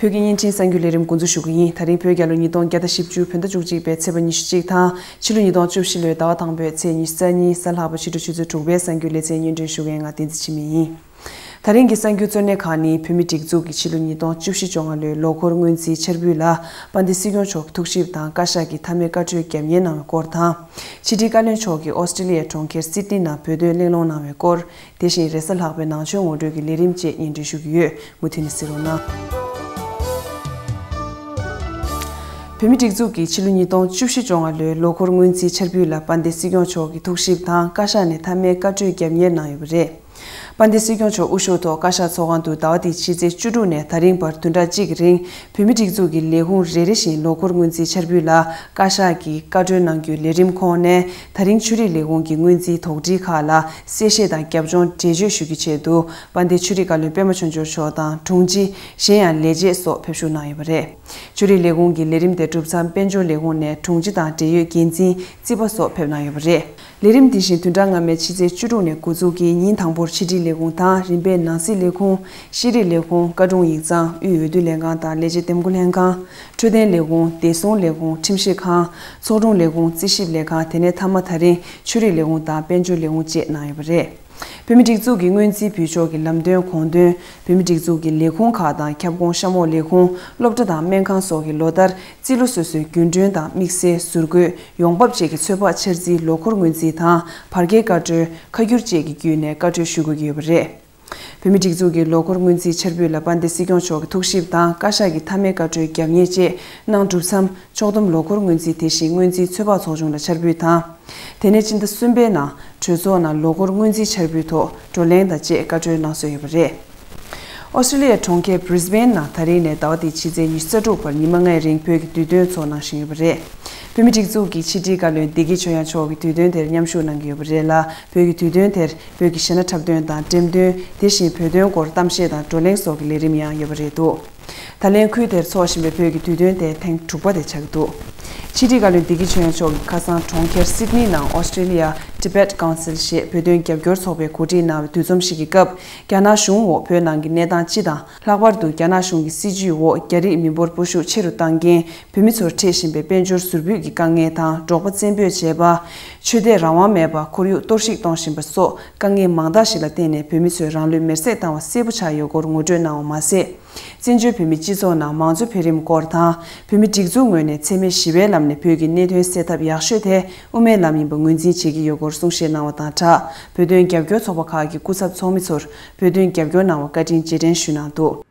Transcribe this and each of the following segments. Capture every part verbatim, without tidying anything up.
བོད་ཀྱི་བརྙན་འཕྲིན་གསར་འགྱུར་ལས་རིམ་འགོ་འཛུགས་ཞུ་གི་ཡིན། ད་རིང་བོད་རྒྱལ་ལོ་ཉིས་སྟོང་བརྒྱ་དང་བཞི་བཅུ་བོད་ཟླ་བཅུ་གཅིག་པའི་ཚེས་པ་ཉི་ཤུ་གཅིག་དང་ཕྱི་ལོ་ཉིས་སྟོང་བཅུ་བཞི་ལོའི་ཟླ་བ་དང་པོའི་ཚེས་ཉི་ཤུ་རྩ་གཉིས་གཟའ་ལྷག་པ་ཕྱི་དྲོ་ཆུ་ཚོད་དྲུག་པའི་གསར་འགྱུར་ལེ་ཚན་སྙན་སྒྲོན་ཞུ་མཁན་ང་བསྟན་འཛིན་འཆི་མེད་ཡིན། ད་རིང་གི་གསར་འགྱུར་གཙོ་གནད་ཁག་ནི། བོད་མིའི་སྒྲིག་འཛུགས་ཀྱིས་ཕྱི་ལོ་ཉིས་སྟོང་བཅུ་བཞི་བཅོ་ལྔ་ལོའི་ལོ་འཁོར་སྔོན་རྩིས་འཆར་འབུལ་ལ་དཔལ་ལྡན་སྲིད་སྐྱོང་མཆོག་གི་ཐུགས་ཞིབ་དང་བཀའ་ཤག་གི་མཐའ་མའི་བཀའ་འཁྲོལ་རྒྱབ་གཉེར་གནང་བའི་སྐོར་དང་། ཕྱི་དྲིལ་བཀའ་བློན་མཆོག་གིས་ཨོ་སི་ཀྲི་ལི་ཡའི་གྲོང་ཁྱེར་སིད་ནི་ནང་བོད་དོན་གླེང་སློང་གནང་བའི་སྐོར། དེ་བཞིན་རེས་གཟའ་ལྷག་པའི་ནང་ཆོས་ངོ་སྤྲོད་ཀྱི་ལས་རིམ་བཅས་སྙན་སྒྲོན་ཞུ་གི་ཡོད། མུ་མཐུད་ནས་གཟིགས་རོགས་གནང་། བོད་མིའི་སྒྲིག་འཛུགས་ཀྱིས་ཕྱི་ལོ་ཉིས་སྟོང་བཅུ་བཞི་བཅོ་ལྔ་ལོའི་ལོ་འཁོར་སྔོན་རྩིས་འཆར་འབུལ་ལ་དཔལ་ལྡན་སྲིད་སྐྱོང་མཆོག་གི་ཐུགས་ཞིབ་དང་བཀའ་ཤག་ནས་མཐའ་མའི་བཀའ་འཁྲོལ་རྒྱབ་གཉེར་གནང་ཡོད་པ་རེད། དཔལ་ལྡན་སྲིད་སྐྱོང་མཆོག་དབུ་བཞུགས་ཐོག་བཀའ་ཤག་ཚོགས་ཁང་དུ་ཟླ་བ་འདིའི་ཕྱི་ཚེས་བཅུ་དྲུག་ནས་ད་རིང་བར་བདུན་ཕྲག་གཅིག་གི་རིང་བོད་མིའི་སྒྲིག་འཛུགས་ཀྱི་ལས་ཁུངས་རེ་རེ་བཞིན་ལོ་འཁོར་སྔོན་རྩིས་འཆར་འབུལ་ལ་བཀའ་ཤག་གིས་བཀའ་འཁྲོལ་གནང་རྒྱུའི་ལས་རིམ་ཁོངས་ནས། ད་རིང་ཆོས་རིག་ལས་ཁུངས་ཀྱི་སྔོན་རྩིས་དོགས་འདྲི་ཁག་ལ་གསལ་བཤད་དང་རྒྱབ་ལྗོངས་འགྲེལ་བརྗོད་ཞུ་རྒྱུའི་ཆེད་དུ། དཔལ་ལྡན་ཆོས་རིག་བཀའ་བློན་པད་མ་ཆོས་འབྱོར་མཆོག་དང་དྲུང་ཆེ། གཞན་ཡང་ལས་བྱེད་སོགས་ཕེབས་ཞུགས་གནང་ཡོད་པ་རེད། ཆོས་རིག་ལས་ཁུངས་ཀྱི་ལས་རིམ་དེ་གྲུབ་མཚམས་དཔལ་འབྱོར་ལས་ཁུངས་ནས་དྲུང་ཆེ་དང་འབྲེལ་ཡོད་འགན་འཛིན་རྩིས་པ་སོགས་ཕེབས་གནང་ཡོད་པ་རེད། ལས་རིམ་འདི་བཞིན་བདུན་ཕྲག་སྔ་མའི་ཕྱི་ཚེས་བཅུ་དྲུག་ནས་འགོ་འཛུགས་ཀྱིས་ཉིན་དང་པོར་ཕྱི་དྲིལ་ལས་ཁུངས་དང་རིམ་པས་ནང་སྲིད་ལས་ཁུངས། ཤེས་རིག་ལས་ཁུངས། བཀའ་དྲུང་ཡིག་ཚང་། དབུས་འོས་བསྡུ་ལྷན་ཁང་དང་ལས་བྱེད་འདེམས་བསྐོ་ལྷན་ཁང་། འཕྲོད་བསྟེན་ལས་ཁུངས། བདེ་སྲུང་ལས་ཁུངས། ཁྲིམས་ཞིབ་ཁང་། ཚོགས་དྲུང་ལས་ཁུངས། རྩིས་ཞིབ་ལས་ཁང་། དེ་ནས་མཐའ་མ་ད་རིང་ཆོས་རིག་ལས་ཁུངས་དང་དཔལ་འབྱོར་ལས་ཁུངས་བཅས་གནང་ཡོད་པ་རེད། བོད་མིའི་སྒྲིག་འཛུགས་ཀྱི་སྔོན་རྩིས་འབུལ་ཕྱོགས་ཀྱི་ལམ་སྟོན་དགོངས་དོན། བོད་མིའི་སྒྲིག་འཛུགས་ཀྱི་ལས་ཁུངས་ཁག་དང་ཁྱབ་ཁོངས་གཤམ་འོག་ལས་ཁུངས། སློབ་གྲྭ་དང་སྨན་ཁང་སོགས་ཀྱི་ལོ་ལྟར་རྩིས་ལོ་སོ་སོའི་རྒྱུན་གྲོན་དང་དམིགས་བསལ་ཟུར་བཀོད། ཡོང་འབབ་བཅས་ཀྱི་ཚོད་དཔག་འཆར་རྩིས་ལོ་འཁོར་སྔོན་རྩིས་དང་བར་བརྒལ་བཀའ་འཁྲོལ། ཁ་སྒྱུར་བཅས་ཀྱི་བརྒྱུད་ནས་བཀའ་འཁྲོལ་ཞུ་དགོས་ཀྱི་ཡོད་པ་རེད། བོད་མིའི་སྒྲིག་འཛུགས་ཀྱི་ལོ་འཁོར་སྔོན་རྩིས་འཆར་འབུལ་ལ་དཔལ་ལྡན་སྲིད་སྐྱོང་མཆོག་གི་ཐུགས་ཞིབ་དང་བཀའ་ཤག་གི་མཐའ་མའི་བཀའ་འཁྲོལ་རྒྱབ་གཉེར་བཅས་གནང་གྲུབ་མཚམས། ཕྱོགས་བསྡོམས་ལོ་འཁོར་སྔོན་རྩིས་དེ་བཞིན་སྔོན་རྩིས་ཚོད་དཔག་ཚོགས་ཆུང་ལ་འཆར་འབུལ་དང་། དེ་ནས་སྤྱི་ཟླ་གསུམ་པའི་ནང་གྲོས་ཚོགས་ནང་ལོ་འཁོར་སྔོན་རྩིས་འཆར་འབུལ་ཐོག་བགྲོ་གླེང་དང་བཅས་བཀའ་འཁྲོལ་གནང་སྲོལ་ཡོད་པ་རེད། ཨོ་སི་ཀྲི་ལི་ཡའི་གྲོང་ཁྱེར་Brisbane་ནང་ད་རིང་ནས་ཟླ་བ་འདིའི་ཕྱི་ཚེས་ཉི་ཤུ་རྩ་དྲུག་བར་ཉི་མ་ལྔའི་རིང་བོད་ཀྱི་དུས་སྟོན་ཚོགས་གནང་བཞིན་ཡོད་པ་རེད། བོད་མིའི་སྒྲིག་འཛུགས་ཀྱི་ཕྱི་དྲིལ་བཀའ་བློན་བདེ་སྐྱིད་ཆོས་དབྱངས་མཆོག་གིས་དུས་སྟོན་དེར་མཉམ་ཞུགས་གནང་གི་ཡོད་པ་རེད་ལ། བོད་ཀྱི་དུས་སྟོན་དེར་བོད་ཀྱི་གཞས་སྣ་འཁྲབ་སྟོན་དང་འགྲེམས་སྟོན། དེ་བཞིན་བོད་དོན་སྐོར་གཏམ་བཤད་དང་བགྲོ་གླེང་སོགས་ཀྱི་ལས་རིམ་ཡང་ཡོད་པ་རེད་འདུག་ད་ལན་ཁུལ་དེར་འཚོགས་བཞིན་པའི་བོད་ཀྱི་དུས་སྟོན་དེ་ཐེངས་དྲུག་པ་དེ་ཆགས་ཀྱི་འདུག་ཕྱི་དྲིལ་བཀའ་བློན་བདེ་སྐྱིད་ཆོས་དབྱངས་མཆོག་གིས་ཁ་སང་གྲོང་ཁྱེར་སིད་ནི་ནང་Australia Tibet Council་ཞེས་བོད་དོན་རྒྱབ་སྐྱོར་ཚོགས་པས་གོ་སྒྲིག་གནང་བའི་འདུ་འཛོམས་ཤིག་གི་སྐབས། རྒྱ་ནག་གཞུང་འོག་བོད་ནང་གི་གནས་སྟངས་སྤྱི་དང་། ལྷག་པར་དུ་རྒྱ་ནག་གཞུང་གི་སྲིད་བྱུས་འོག་རྒྱ་རིགས་མི་འབོར་སྤོ་ཤུགས་ཆེ་རུ་བཏང་རྐྱེན། བོད་མི་ཚོར་འཕྲད་བཞིན་པའི་དཔལ་འབྱོར་ཟུར་ཕུད་ཀྱི་དཀའ་ངལ་དང་། འབྲོག་པ་བཙན་སྤོས་བྱས་པ། ཆོས་དད་རང་དབང་མེད་པ། ཁོར་ཡུག་གཏོར་བཤིག་གཏོང་བཞིན་པ་སོགས་དཀའ་ངལ་མང་དག་ཞིག་ལ་བརྟེན་ནས་བོད་མི་ཚོས་རང་ལུས་མེར་སྲེག་བཏང་བ་གསལ་པོ་ཆགས་ཡོད་སྐོར་ངོ་སྤྲོད་གནང་བ་མ་ཟད། བཙན་བྱོལ་བོད་མིའི་སྤྱི་ཚོགས་ནང་མང་གཙོ་འཕེལ་རིམ་སྐོར་དང་། བོད་མིའི་སྒྲིག་འཛུགས་ངོས་ནས་འཚེ་མེད་ཞི་བའི་ལམ་ནས་བོད་ཀྱི་གནད་དོན་སེལ་ཐབས་ཡག་ཤོས་དེ་དབུ་མའི་ལམ་ཡིན་པ་ངོས་འཛིན་བྱེད་ཀྱི་ཡོད་སྐོར་གསུང་བཤད་གནང་བ་དང་སྦྲགས། བོད་དོན་རྒྱབ་སྐྱོར་ཚོགས་པ་ཁག་གི་སྐུ་ཚབ་ཚོགས་མི་ཚོར་བོད་དོན་རྒྱབ་སྐྱོར་གནང་བར་བཀའ་དྲིན་རྗེས་དྲན་ཞུས་གནང་འདུག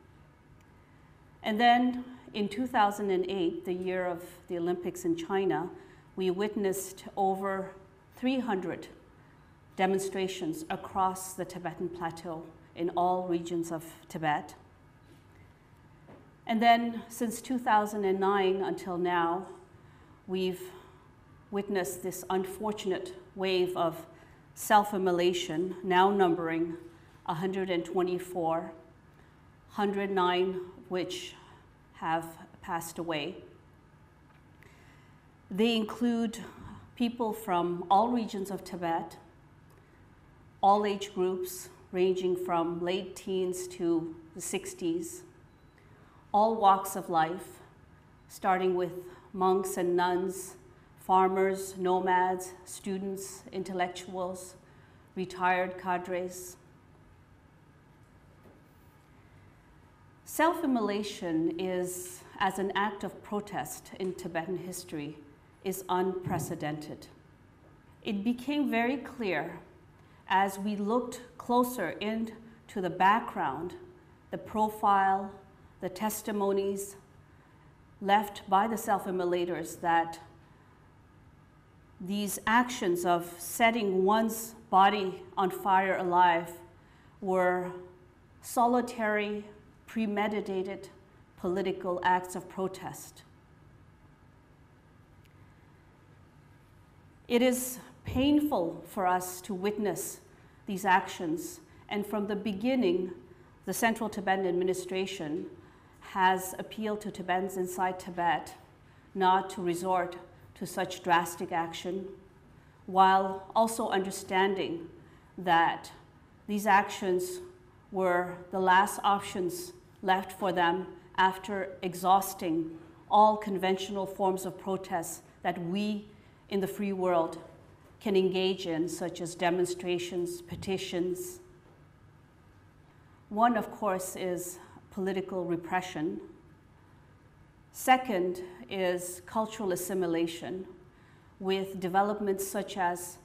And then in two thousand eight, the year of the Olympics in China, we witnessed over three hundred demonstrations across the Tibetan plateau in all regions of Tibet. And then, since two thousand nine until now, we've witnessed this unfortunate wave of self immolation, now numbering one hundred twenty-four, one hundred nine of which have passed away. They include people from all regions of Tibet, all age groups, ranging from late teens to the sixties, all walks of life, starting with monks and nuns, farmers, nomads, students, intellectuals, retired cadres. Self immolation is, as an act of protest in Tibetan history, is unprecedented. It became very clear as we looked closer into the background, the profile, the testimonies left by the self immolators that these actions of setting one's body on fire alive were solitary, premeditated political acts of protest. It is painful for us to witness these actions, and from the beginning, the Central Tibetan Administration has appealed to Tibetans inside Tibet not to resort to such drastic action, while also understanding that these actions were the last options left for them after exhausting all conventional forms of protest that we in the free world can engage in, such as demonstrations, petitions. One, of course, is political repression. Second is cultural assimilation, with developments such as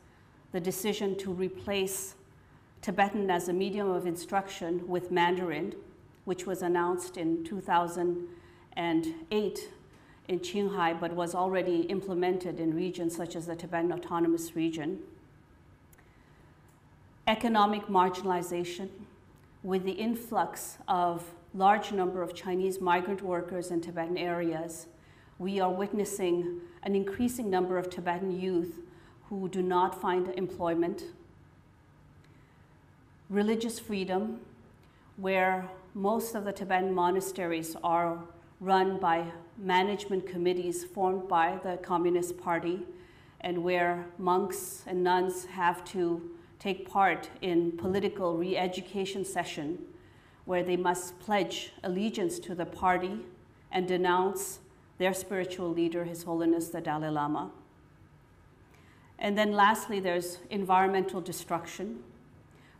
the decision to replace Tibetan as a medium of instruction with Mandarin, which was announced in two thousand eight in Qinghai, but was already implemented in regions such as the Tibetan Autonomous Region. Economic marginalization, with the influx of large number of Chinese migrant workers in Tibetan areas, we are witnessing an increasing number of Tibetan youth who do not find employment. Religious freedom, where most of the Tibetan monasteries are run by management committees formed by the Communist Party, and where monks and nuns have to take part in political re-education session, where they must pledge allegiance to the party and denounce their spiritual leader, His Holiness the Dalai Lama. And then lastly, there's environmental destruction.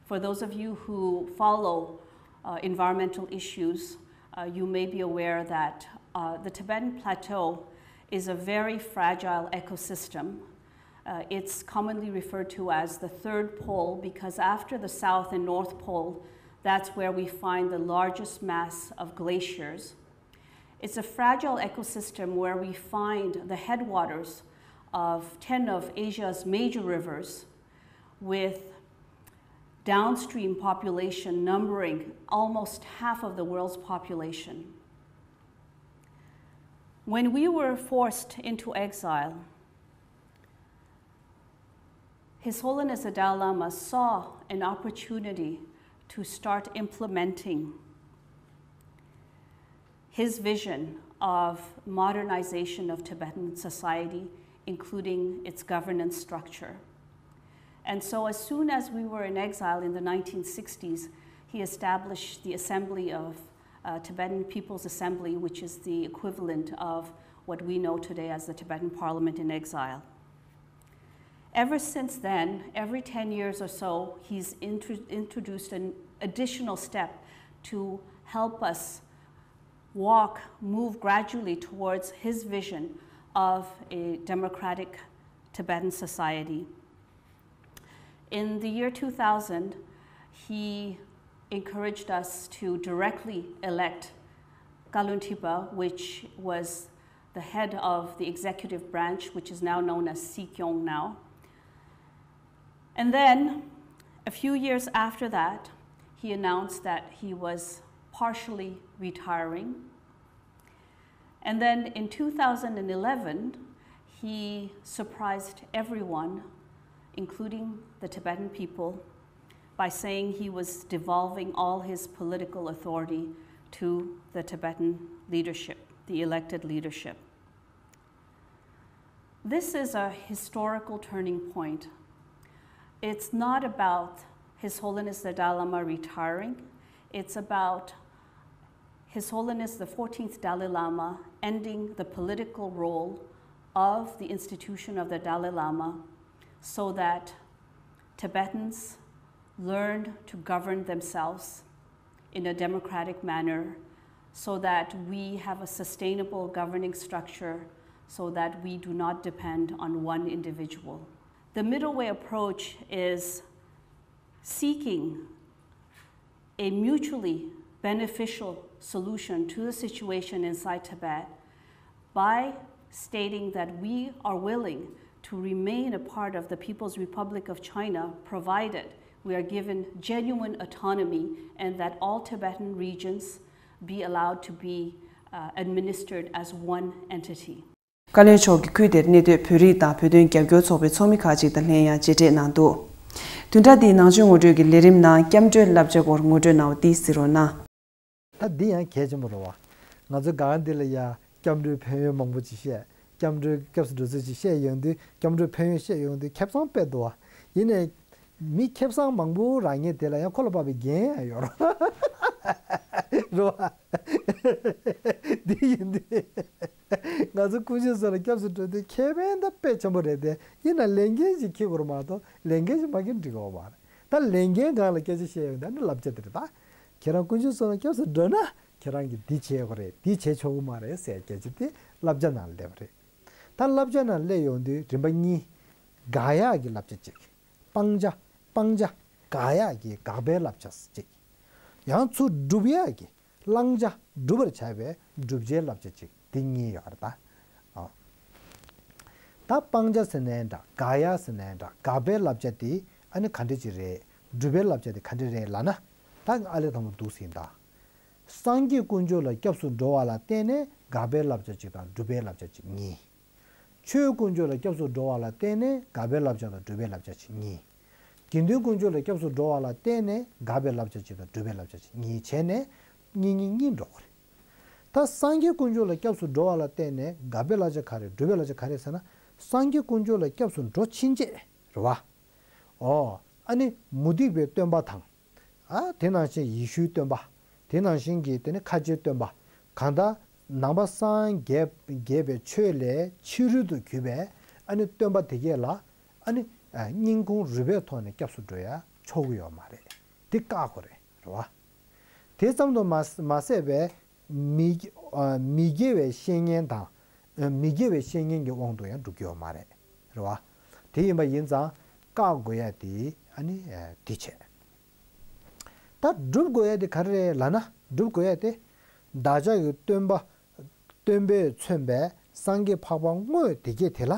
For those of you who follow uh, environmental issues, uh, you may be aware that uh, the Tibetan Plateau is a very fragile ecosystem. Uh, it's commonly referred to as the third pole because after the south and north pole, that's where we find the largest mass of glaciers. It's a fragile ecosystem where we find the headwaters of ten of Asia's major rivers, with downstream population numbering almost half of the world's population. When we were forced into exile, His Holiness the Dalai Lama saw an opportunity to start implementing his vision of modernization of Tibetan society, including its governance structure. And so, as soon as we were in exile in the nineteen sixties, he established the Assembly of uh, Tibetan People's Assembly, which is the equivalent of what we know today as the Tibetan Parliament in exile. Ever since then, every ten years or so, he's intro- introduced an additional step to help us walk, move gradually towards his vision of a democratic Tibetan society. In the year two thousand, he encouraged us to directly elect Kalun Tipa, which was the head of the executive branch, which is now known as Sikyong now. And then, a few years after that, he announced that he was partially retiring. And then in two thousand eleven, he surprised everyone, including the Tibetan people, by saying he was devolving all his political authority to the Tibetan leadership, the elected leadership. This is a historical turning point. It's not about His Holiness the Dalai Lama retiring. It's about His Holiness the fourteenth Dalai Lama ending the political role of the institution of the Dalai Lama so that Tibetans learn to govern themselves in a democratic manner so that we have a sustainable governing structure so that we do not depend on one individual. The middle way approach is seeking a mutually beneficial solution to the situation inside Tibet by stating that we are willing to remain a part of the People's Republic of China provided we are given genuine autonomy and that all Tibetan regions be allowed to be uh, administered as one entity. བཀའ་བློན་མཆོག་གིས་ཁུལ་དེར་གནས་སྡོད་བོད་རིགས་དང་བོད་དོན་རྒྱབ་སྐྱོར་ཚོགས་པའི་ཚོགས་མི་ཁག་ཅིག་དང་ལྷན་ཡང་མཇལ་འཕྲད་གནང་འདུག་བདུན་ཕྲག་འདིའི་ནང་ཆོས་ངོ་སྤྲོད་ཀྱི་ལས་རིམ་ནང་སྐྱབས་འགྲོའི་བསླབ་བྱ་སྐོར་ངོ་སྤྲོད་གནང་བ་འདི་གཟིགས་རོགས་གནང་། ད་འདི་ཡང་གལ་ཆེན་པོ་རེད་བ། ང་ཚོའི་སྒང་འདི་ལ་ཡ་སྐྱབས་འགྲོའི་ཕན་ཡོན་མང་པོ་ཅིག་བཤད། སྐྱབས་འགྲོའི་སྐྱབས་སུ་འགྲོ་ཚུལ་ཅིག་བཤད་ཡོང་དུས་སྐྱབས་འགྲོའི་ཕན་ཡོན་བཤད་ཡོང་དུས་ཁེ་བཟང་དཔེ་འདུག་བ། ཡིན་ནའི་མི་ཁེ་བཟང་མང་པོ་རག་མཁན་དེ་ལ་ཡང་ཁོ་ལ་དཔག་པའི་འགན་ཡང་ཡོད་རེད། རེད་བ། འདི་ཡིན་དུས། ང་ཚོ་དཀོན་མཆོག་གསུམ་ལ་སྐྱབས་སུ་འགྲོ་དུས་ཁེ་ཕན་ད་དཔེ་ཆེན་པོ་རེད་དེ། ཡིན་ན་ལས་འགན་ཞིག་འཁྱེར་དགོས་རེད་མ་གཏོགས། ལས་འགན་ཞིག་མ་འཁྱེར་འགྲིག་གི་ཡོད་མ་རེད། ད་ལས་འགན་སྒང་ལ་སྐད་ཆ་བཤད་ཡོང་དུས་ཨ་ནི་བསླབ་བྱ་དེ་རེད་ད། ཁྱེད་རང་དཀོན་མཆོག་གསུམ་ལ་སྐྱབས་སུ་འགྲོ་ན་ཁྱེད་རང་གིས་འདི་བྱེད་དགོས་རེད། འདི་བྱེད་ཆོག་གི་མ་རེད་ཟེར་སྐད་ཆ་དེ་བསླབ་བྱ་ནང་སླེབས་པ་རེད། ད་བསླབ་བྱ་ནང་སླེབས་ཡོང་དུས་རིམ་པ་གཉིས། དགག་ཡག་གི་བསླབ་བྱ་གཅིག་སྤང་བྱ། སྤང་བྱ། དགག་ཡག་གི་དགག་པའི་བསླབ་བྱ་གཅིག་ཡང་ཚུར་སྒྲུབ་ཡག་གི་བླང་བྱ། སྒྲུབ་པར་བྱ་བའི་བསྒྲུབ་བྱའི་བསླབ་བྱ་གཅིག་འདི་གཉིས་ཡོད་རེད་ད། ཨོ། ད་སྤང་བྱ་ཟེར་ནའི་འདྲ། དགག་ཡག་ཟེར་ནའི་འདྲ། དགག་པའི་བསླབ་བྱ་དེ་ཨ་ནི་ག་འདྲ་ཅིག་རེད། སྒྲུབ་པའི་བསླབ་བྱ་དེ་ག་འདྲ་རེད་ལབ་ན། ད་ཨ་ལས་དང་པོ་འདུག་ཟིན་ད། སངས་རྒྱས་དཀོན་མཆོག་ལ་སྐྱབས་སུ་འགྲོ་བ་ལ་བརྟེན་ནས་དགག་པའི་བསླབ་བྱ་གཅིག་དང་སྒྲུབ་པའི་བསླབ་བྱ་གཅིག་གཉིས། ཆོས་དཀོན་མཆོག་ལ་སྐྱབས་སུ་འགྲོ་བ་ལ་བརྟེན་ནས་དགག་པའི་བསླབ་བྱ་དང་སྒྲུབ་པའི་བསླབ་བྱ་གཅིག་གཉིས། དགེ་འདུན་དཀོན་མཆོག་ལ་སྐྱབས་སུ་འགྲོ་བ་ལ་བརྟེན་ནས་དགག་པའི་བསླབ་བྱ་གཅིག་དང་སྒྲུབ་པའི་བསླབ་བྱ་གཅིག་གཉིས་བྱས་ནས་གཉིས་གཉིས་གཉིས་འགྲོ་གི་རེད། ད་སངས་རྒྱས་དཀོན་མཆོག་ལ་སྐྱབས་སུ་འགྲོ་བ་ལ་བརྟེན་ནས་དགག་པའི་བསླབ་བྱ་ག་རེ། སྒྲུབ་པའི་བསླབ་བྱ་ག་རེ་ཟེར་ན། སངས་རྒྱས་དཀོན་མཆོག་ལ་སྐྱབས་སུ་འགྲོ་ཕྱིན་ཆད་རེད་བ། ཨོ། ཨ་ནི་མུ་སྟེགས་པའི་སྟོན་པ་དང་། ཨ། དེ་ནང་བཞིན་ཡེ་ཤུའི་སྟོན་པ། དེ་ནང་བཞིན་གྱི་དེ་ནི་ཁ་ཆེའི་སྟོན་པ། གང་ལྟར་ནང་པ་སངས་རྒྱས་རྒྱས་པའི་ཆོས་ལས་ཕྱི་རོལ་དུ་གྱུར་པའི་ཨ་ནི་སྟོན་པ་དེ་གས་ལ་ཨ་ནི་ཨ་སྙིང་ཁུང་རུས་པའི་ཐོག་ནས་སྐྱབས་སུ་འགྲོ་ཡ་ཆོག་གི་ཡོད་མ་རེད། དེ་བཀག་དགོས་རེད། རེད་བ། དེ་ཙམ་དུ་མ་མ་ཟད་པའི་མི་ཨ་མི་དགེ་བའི་བཤེས་གཉེན་དང་། ཨ་མི་དགེ་བའི་བཤེས་གཉེན་གྱི་དབང་དུ་ཡང་འགྲོ་གི་ཡོད་མ་རེད། རེད་བ། དེ་ཡིན་པ་ཡིན་ཙང་བཀག་དགོས་ཡ་དེ་ཨ་ནི་ཨ་དེ་བྱས། ད་སྒྲུབ་དགོས་ཡ་དེ་ག་རེ་རེད་ལབ་ན། སྒྲུབ་དགོས་ཡ་དེ། བདག་ཅག་གི་སྟོན་པ། སྟོན་པས་མཚོན་པའི་སངས་རྒྱས་འཕགས་པ་དངོས་དེ་གས་དེ་ལ།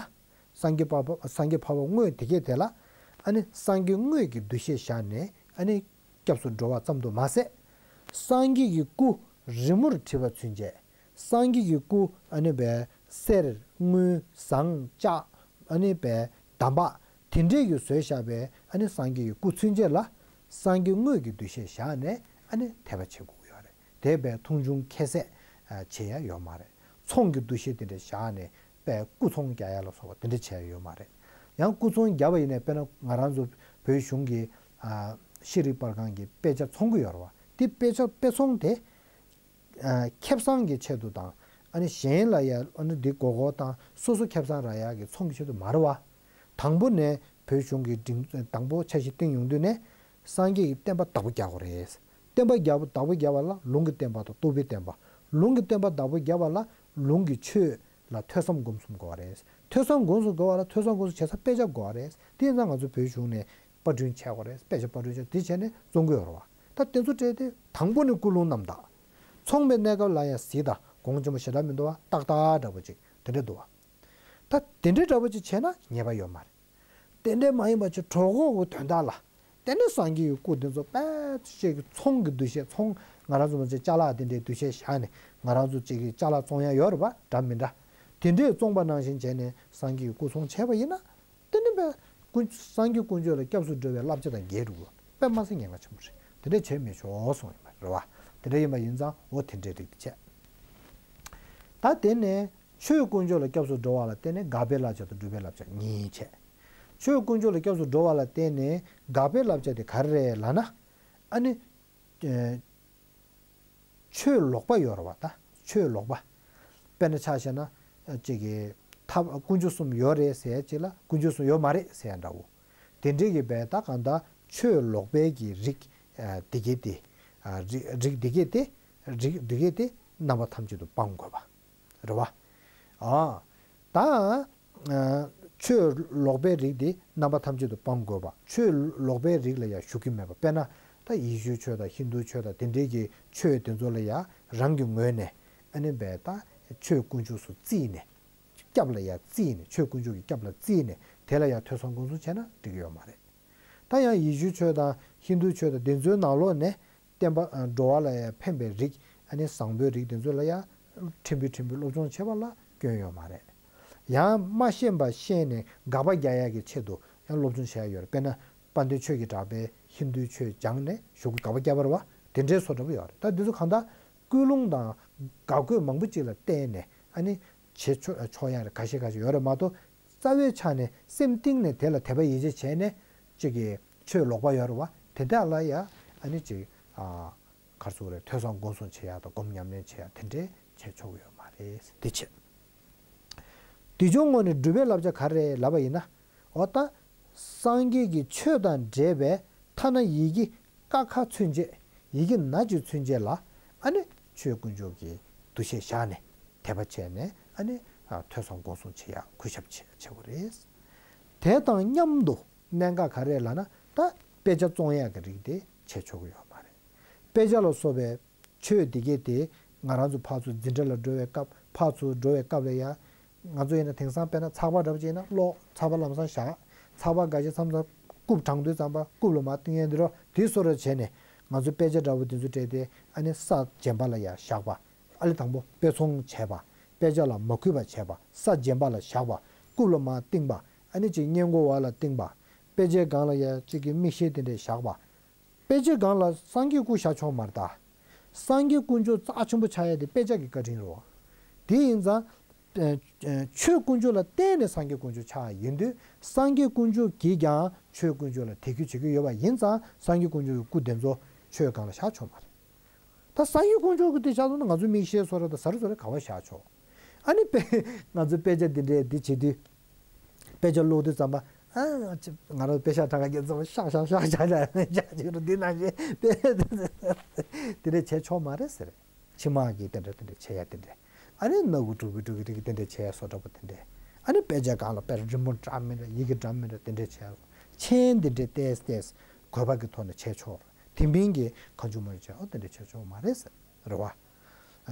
སངས་རྒྱས་འཕགས་པ་སངས་རྒྱས་འཕགས་པ་དངོས་དེ་གས་དེ་ལ། ཨ་ནི་སངས་རྒྱས་དངོས་ཀྱི་འདུ་ཤེས་བཞག་ནས་ཨ་ནི་སྐྱབས་སུ་འགྲོ་བ་ཙམ་དུ་མ་ཟད། སངས་རྒྱས་ཀྱི་སྐུ་རི་མོར་བྲིས་པ་ཚུན་ཆད། སངས་རྒྱས་ཀྱི་སྐུ་ཨ་ནི་བའི་གསེར་དངུལ་ཟངས་ལྕགས། ཨ་ནི་བའི་འདམ་བག་དེ་འདྲས་ཀྱིས་བཟོས་བཞག་པའི་ཨ་ནི་སངས་རྒྱས་ཀྱི་སྐུ་ཚུན་ཆད་ལ་སངས་རྒྱས་དངོས་ཀྱི་འདུ་ཤེས་བཞག་ནས་ཨ་ནི་དད་པ་བྱེད་དགོས་ཀྱི་ཡོད་རེད། དེ་བས་མཐོང་ཆུང་ཁྱད་བསད་བྱེད་ཡ་ཡོད་མ་རེད། ཚོང་གི་འདུ་ཤེས་དེ་འདྲ་བཞག་ནས་པའི་སྐུ་ཚོང་རྒྱག་ཡ་ལ་སོགས་པ་དེ་འདྲ་བྱེད་ཡ་ཡོད་མ་རེད། ཡང་སྐུ་ཚོང་བརྒྱབ་པ་ཡིན་ནའི་དཔེར་ན་ང་རང་ཚོ་བོད་གཞུང་གི་ཤེས་རིག་པར་ཁང་གི་དཔེ་ཆ་ཚོང་གི་ཡོད་རེད་བ། དེ་དཔེ་ཆ་དཔེ་ཚོང་དེ། ཨ་ཁེ་བཟང་གི་ཆེད་དུ་དང་། ཨ་ནི་གཞན་ལ་ཡ་ཨ་ནི་འདི་དགོས་མཁོ་དང་སོ་སོ་ཁེ་བཟང་རག་ཡག་གི་ཚོང་གི་ཆེད་དུ་མ་རེད་བ། དང་པོ་ནས་བོད་གཞུང་གི་སྒྲིག་དང་པོ་འཆར་གཞི་བཏིང་ཡོང་དུས་ནས་སངས་རྒྱས་ཀྱི་བསྟན་པ་བདག་པོ་རྒྱག་དགོས་རེད། བསྟན་པ་རྒྱག་པ་བདག་པོ་རྒྱབ་པ་ལ་ལུང་གི་བསྟན་པ་དང་རྟོགས་པའི་བསྟན་པ། ལུང་གི་བསྟན་པ་བདག་པོ་རྒྱབ་པ་ལ་ལུང་གི་ཆོས་ལ་ཐོས་བསམ་སྒོམ་གསུམ་དགོས་པ་རེད། ཐོས་བསམ་སྒོམ་གསུམ་དགོས་པ་ལ་ཐོས་བསམ་སྒོམ་གསུམ་བྱེད་ས་དཔེ་ཆ་དགོས་པ་རེད། དེ་ཡིན་ཙང་ང་ཚོ་བོད་གཞུང་ནས་པར་སྐྲུན་བྱས་པ་རེད། དཔེ་ཆ་པར་སྐྲུན་བྱས་དེ་བྱས་ནས་བཙོང་གི་ཡོད་རེད་བ། ད་དེ་ཚོ་སྤྲད་དེ་དང་པོ་ནས་ཀུན་སློང་རྣམ་དག་ཚོང་པའི་གནས་སྐབས་ལ་ཡང་གཟིགས་དང་གོང་ཆེན་པོ་ཞེ་དྲག་མི་འདུག་བ། ཏག་ཏག་འདྲ་པོ་ཅིག་དེ་འདྲ་འདུག་བ། ད་དེ་འདྲའི་འདྲ་པོ་ཅིག་བྱས་ན་ཉེས་པ་ཡོད་མ་རེད། དེ་འདྲའི་མ་ཡིན་པ་ཅིག་གྲོགས་མགོ་གི་དོན་དག་ལ། དེ་ནས་སངས་རྒྱས་ཀྱི་སྐུ་དེ་ཚོ་དཔེ་ཅིག་གི་ཚོང་གི་འདུ་ཤེས་ཚོང་ང་རང་ཚོ་མ་ཚད་ཅ་ལག་དེ་འདྲའི་འདུ་ཤེས་བཞག་ནས་ང་རང་ཚོ་ཅིག་གི་ཅ་ལག་བཙོང་ཡ་ཡོད་རེད་བ། འདྲ་མི་འདྲ། དེ་འདྲའི་བཙོང་པ་ནང་བཞིན་བྱས་ནས་སངས་རྒྱས་ཀྱི་སྐུ་ཚོང་བྱས་པ་ཡིན་ན། དེ་ནི་བས་ཀུན་སངས་རྒྱས་དཀོན་མཆོག་ལ་སྐྱབས་སུ་འགྲོ་བའི་བསླབ་བྱ་དང་འགལ་འགྲོ་གི། དཔེ་མ་སྲིད་ཉེན་ཁ་ཆེན་པོ་རེད། དེ་འདྲ་བྱེད་མི་ཆོག་གསུངས་ཡོད་པ་རེད་བ། དེ་འདྲ་ཡིན་པ་ཡིན་ཙང་འོ་དེ་འདྲའི་རིགས་དེ་བྱས། ད་དེ་ནས་ཆོས་དཀོན་མཆོག་ལ་སྐྱབས་སུ་འགྲོ་བ་ལ་བརྟེན་ནས་དགག་པའི་བསླབ་བྱ་དང་སྒྲུབ་པའི་བསླབ་བྱ་གཉིས་བྱས། ཆོས་དཀོན་མཆོག་ལ་སྐྱབས་སུ་འགྲོ་བ་ལ་བརྟེན་ནས་དགག་པའི་བསླབ་བྱ་དེ་ག་རེ་རེད་ལབ་ན། ཨ་ནི། ཆོས་ལོག་པ་ཡོད་རེད་བ་ད། ཆོས་ལོག་པ། དཔེར་ན་ཆ་བཞག་ན། ཅིག་གི་ཐབས་དཀོན་མཆོག་གསུམ་ཡོད་རེད་ཟེར་ཡ་ཅིག་ལ་དཀོན་མཆོག་གསུམ་ཡོད་མ་རེད་ཟེར་ཡ་འདྲ་བོ། དེ་འདྲའི་གི་བས་ད་གང་ལྟར་ཆོས་ལོག་པའི་གི་རིགས་འདི་གས་དེ། རིགས་འདི་གས་དེ། རིགས་འདི་གས་དེ་རྣམ་པ་ཐམས་ཅད་དུ་སྤང་དགོས་པ། རེད་བ། ཨ། ད། ཆོས་ལོག་པའི་རིགས་དེ་རྣམ་པ་ཐམས་ཅད་དུ་སྤང་དགོས་པ། ཆོས་ལོག་པའི་རིགས་ལ་ཡང་ཞུགས་ཀྱི་མེད་པ། དཔེར་ན་ད་ཡེ་ཤུའི་ཆོས་དང་ཧིན་དུའི་ཆོས་དང་དེ་འདྲའི་གི་ཆོས་དེ་ཚོ་ལ་ཡང་རང་གི་ངོས་ནས་ཨ་ནི་བས་ད་ཆོས་དཀོན་མཆོག་སུ་བརྩིས་ནས། སྐྱབས་ལ་ཡང་བརྩིས་ནས་ཆོས་དཀོན་མཆོག་གི་སྐྱབས་ལ་བརྩིས་ནས་དེ་ལ་ཡང་ཐོས་བསམ་སྒོམ་གསུམ་བྱས་ན་འགྲིག་གི་ཡོད་མ་རེད། ད་ཡང་ཡེ་ཤུའི་ཆོས་དང་ཧིན་དུའི་ཆོས་དང་དེ་ཚོའི་ནང་ལོགས་ནས། བསྟན་པ་འགྲོ་བ་ལ་ཡང་ཕན་པའི་རིགས་ཨ་ནི་བཟང་པོའི་རིགས་དེ་ཚོ་ལ་ཡང་ཕྲན་བུ་ཕྲན་བུ་སློབ་སྦྱོང་བྱེད་པ་ལ་སྐྱོན་ཡོད་མ་རེད། ཡང་མ་ཤེས་པ་ཤེས་ནས་དགག་པ་རྒྱག་ཡག་གི་ཆེད་དུ་ཡང་སློབ་སྦྱོང་བྱེད་ཡག་ཡོད་རེད། དཔེར་ན་དཔལ་ལྡན་ཆོས་ཀྱི་གྲགས་པས་ཧིན་དུའི་ཆོས་སྦྱངས་ནས་གཞུག་གུ་དགག་པ་བརྒྱབ་པ་རེད་བ། དེ་འདྲའི་བཟོ་འདྲ་པོ་ཡོད་རེད། ད་འདི་ཚོ་གང་ལྟར་ཀུན་སློང་དང་དགག་དགོས་མང་པོ་ཅིག་ལ་བརྟེན་ནས་ཨ་ནི་བྱེད་ཆོག་ཆོག་ཡག་རེད། ཁ་ཤས་ཁ་ཤས་ཡོད་རེད་མ་གཏོགས། རྩ་བའི་ཆ་ནས་སེམས་གཏིང་ནས་དེ་ལ་དད་པ་ཡིད་ཆེས་བྱས་ནས་ཅིག་གི་ཆོས་ལོག་པ་ཡོད་རེད་བ། དེ་དག་ལ་ཡ་ཨ་ནི་ཅིག་ཨ་ ག་རེ་ཟེར་དགོས་རེད། ཐོས་བསམ་སྒོམ་གསུམ་བྱེད་ཡག་དང་སྒོམ་ཉམས་ལེན་བྱེད་ཡག་དེ་འདྲས་བྱས་ཆོག་གི་ཡོད་མ་རེད། དེ་བྱས། དེ་ཕྱོགས་ངོས་ནས་སྒྲུབ་པའི་བསླབ་བྱ་ག་རེ་རེད་ལབ་པ་ཡིན་ན། འོ་ད། སངས་རྒྱས་ཀྱི་ཆོས་དང་འབྲེལ་བའི་ཐ་ན་ཡི་གེ་ཀ་ཁ་ཚུན་ཆད། ཡི་གེ་ན་གཅིག་ཚུན་ཆད་ལ། ཨ་ནི་ཆོས་དཀོན་མཆོག་གི་འདུ་ཤེས་བཞག་ནས་དད་པ་བྱས་ནས། ཨ་ནི་ཨ་ཐོས་བསམ་སྒོམ་གསུམ་བྱེད་ཡག་གུས་ཞབས་བྱེད་བྱེད་དགོས་རེད། དེ་དང་མཉམ་དུ་གནད་འགག་ག་རེ་ལབ་ན། ད་དཔེ་ཆ་བཙོང་ཡག་གི་རིགས་དེ་བྱས་ཆོག་གི་ཡོད་མ་རེད། དཔེ་ཆ་ལ་སོགས་པའི་ཆོས་འདི་གས་དེ་ང་རང་ཚོ་ཕར་ཚུར་འཛིན་གྲྭ་ལ་འགྲོ་བའི་སྐབས། ཕར་ཚུར་འགྲོ་བའི་སྐབས་ལ་ཡ། ང་ཚོ་ཡིན་ན་དེང་སང་དཔེར་ན་ཚགས་པར་འདྲ་པོ་ཅིག་ཡིན་ན་ཀློག་ཚགས་པར་ལམ་སང་བཞག་ཚགས་པར་འགའ་ཤས་མཚམས་མཚམས་རྐུབ་དྲངས་དུས་ཙམ་པ་རྐུབ་ལ་མར་བཏིང་ཡས་འདི་རོ། དེ་བཟོ་འདྲ་བྱས་ནས་ང་ཚོ་དཔེ་ཆ་འདྲ་པོ་འདི་ཚོ་སྤྲད་དེ། ཨ་ནི་ས་རྗེན་པ་ལ་ཡ་བཞག་པ། ཨ་ལས་དང་པོ་དཔེ་ཚོང་བྱས་པ། དཔེ་ཆ་ལ་མ་གུས་པ་བྱས་པ། ས་རྗེན་པ་ལ་བཞག་པ། རྐུབ་ལ་མར་བཏིང་པ། ཨ་ནི་ཅིག་སྔས་མགོ་བ་ལ་བཏིང་པ། དཔེ་ཆའི་སྒང་ལ་ཡ་ཅིག་གི་མིག་ཤེལ་དེ་འདྲས་བཞག་པ། དཔེ་ཆའི་སྒང་ལ་སངས་རྒྱས་སྐུ་བཞག་ཆོག་མ་རེད་ད། སངས་རྒྱས་དཀོན་མཆོག་རྩ་ཆེན་པོ་ཆགས་ཡ་དེ་དཔེ་ཆ་གི་བཀའ་དྲིན་རེད་བ། དེ་ཡིན་ཙང་། ཨ་ཨ་ཆོས་དཀོན་མཆོག་ལ་བརྟེན་ནས་སངས་རྒྱས་དཀོན་མཆོག་ཆགས་ཡིན་དུས། སངས་རྒྱས་དཀོན་མཆོག་གིས་ཀྱང་ཆོས་དཀོན་མཆོག་ལ་དད་གུས་བྱེད་ཀྱི་ཡོད་པ་ཡིན་ཙང་། སངས་རྒྱས་དཀོན་མཆོག་གི་སྐུ་དེ་ཚོ་ཆོས་སྒང་ལ་བཞག་ཆོག་མ་རེད། ད་སངས་རྒྱས་དཀོན་མཆོག་གི་དེ་བཞག་སོང་ན། ང་ཚོ་མིག་ཤེལ་བཟོ་འདྲ་དང་ཟ་རི་བཟོ་འདྲ་ག་པར་བཞག་ཆོག་ཨ་ནི་དཔེ་ང་ཚོ་དཔེ་ཆ་འདི་འདྲས་འདི་བྱེད་དུས། དཔེ་ཆ་ཀློག་དུས་ཙམ་པ། ཨ་ང་རང་དཔེ་ཤག་གྲངས་ཀ་རྒྱབ་ཙམ་པ་ཤག་ཤག་ཤག་ཤག་ཤག་ཅིག་རུ་འདི་ནང་བཞིན་དཔེ་དེ་འདྲས་བྱས་ཆོག་མ་རེད་ཟེར། ཕྱི་མ་གི་དེ་འདྲ་དེ་འདྲས་བྱས་ཡ་དེ་འདྲས། ཨ་ནི་སྣ་དགུ་དྲུག་པའི་དྲུག་གི་རིགས་དེ་འདྲས་བྱས་ཡ་བཟོ་འདྲ་པོ་དེ་འདྲས། ཨ་ནི་དཔེ་ཆ་སྒང་ལ་དཔེ་རི་མོ་འདྲ་མི་འདྲ། ཡི་གེ་འདྲ་མི་འདྲ་དེ་འདྲས་བྱས། མཆན་དེ་འདྲས་ཏེས་ཏེས་དགོས་པ་གི་ཐོག་ནས་བྱས་ཆོག་དེ་མིན་གྱི་གང་བྱུང་མང་བྱུང་བྱས། ཨོ་དེ་འདྲས་བྱས་ཆོག་མ་རེད་ཟེར། རེད་བ།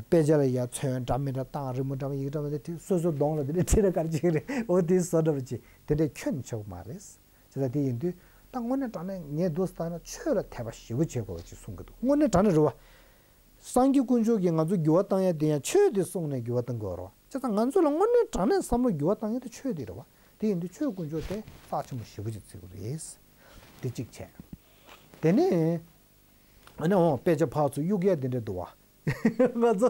དཔེ་ཆ་ལ་ཡ་ཚོན་འདྲ་མི་འདྲ་བཏང་། རི་མོ་འདྲ་མི་ཡི་གེ་འདྲ་མི་འདྲ་དེ་སོ་སོའི་གདོང་ལ་དེ་འདྲ་བྲིས་ན་ག་རེ་བྱེད་ཀྱི་རེད། འོ་དེ་བཟོ་འདྲ་པོ་ཅིག་དེ་འདྲས་ཁྱོན་ཆོག་མ་རེད། བྱས་ཙང་དེ་ཡིན་དུས་ད་དངོས་གནས་དྲང་གནས་ངས་འདུག་སེ་བལྟས་ན་ཆོས་ལ་དད་པ་ཞེ་པོ་བྱེད་དགོས་པ་ཅིག་གསུང་གི་འདུག་དངོས་གནས་དྲང་གནས་རེད་བ། སངས་རྒྱས་དཀོན་མཆོག་གིས་ང་ཚོ་འགྱུར་བ་བཏང་ཡ་དེ་ཡང་ཆོས་དེ་གསུངས་ནས་འགྱུར་བ་བཏང་དགོས་རེད་བ། བྱས་ཙང་ང་ཚོ་ལ་དངོས་གནས་དྲང་གནས་བསམ་བློ་འགྱུར་བ་བཏང་ཡ་དེ་ཆོས་དེ་རེད་བ། དེ་ཡིན་དུས་ཆོས་དཀོན་མཆོག་དེ་རྩ་ཆེན་པོ་ཞེ་པོ་ཅིག་བརྩི་དགོས་རེད། དེ་གཅིག་བྱས། དེ་ནས། ཨ་ནི་འོང་དཔེ་ཆ་ཕར་ཚུར་གཡུག་ཡ་དེ་འདྲ་འདུག་བ། ང་ཚོ་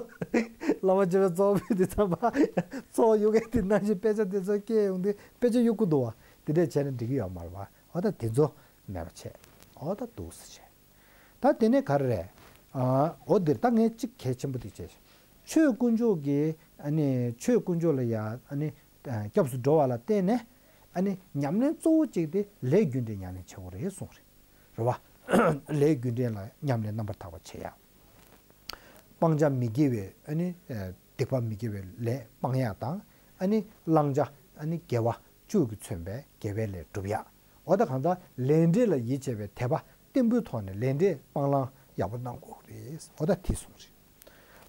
བླ་མ་བྱེ་བའི་གཙོ་བོ་དེ་ཚང་མ་ཚོགས་གཡུག་ཡ་དེ་ནང་བཞིན་དཔེ་ཆ་དེ་ཚོ་སྐྱེལ་ཡོང་དུས་དཔེ་ཆ་གཡུག་གི་འདུག་བ། དེ་འདྲས་བྱས་ན་འགྲིག་གི་ཡོད་མ་རེད་བ། འོ་ད་དེ་ཚོ་མེད་པ་བྱས། འོ་ད་འདུག་སེ་བྱས། ད་དེ་ནས་ག་རེ་རེད། ཨ་འོ་དེར་ད་ངས་གཅིག་གལ་ཆེན་པོ་དེ་བྱས། ཆོས་དཀོན་མཆོག་གི་ཨ་ནི་ཆོས་དཀོན་མཆོག་ལ་ཡ་ཨ་ནི་སྐྱབས་སུ་འགྲོ་བ་ལ་བརྟེན་ནས། ཨ་ནི་ཉམས་ལེན་གཙོ་བོ་གཅིག་དེ་ལས་རྒྱུ་འབྲས་ཉམས་ལེན་བྱེད་དགོས་རེད་གསུངས་རེད། རེད་བ། ལས་རྒྱུ་འབྲས་ལ་ཉམས་ལེན་རྣམ་པར་དག་པ་བྱེད་ཡག་སྤང་བྱ་མི་དགེ་བའི་ཨ་ནི་ཨ་སྡིག་པ་མི་དགེ་བའི་ལས་སྤང་ཡག་དང་། ཨ་ནི་བླང་བྱ་ཨ་ནི་དགེ་བ་བཅུ་གིས་མཚོན་པའི་དགེ་བའི་ལས་སྒྲུབ་ཡག་འོ་ད་གང་ལྟར་ལས་འབྲས་ལ་ཡིད་ཆེས་པའི་དད་པ་བརྟན་པོའི་ཐོག་ནས་ལས་འབྲས་སྤང་བླང་ཡག་པོ་གནང་དགོས་རེད། འོ་ད་དེ་གསུངས་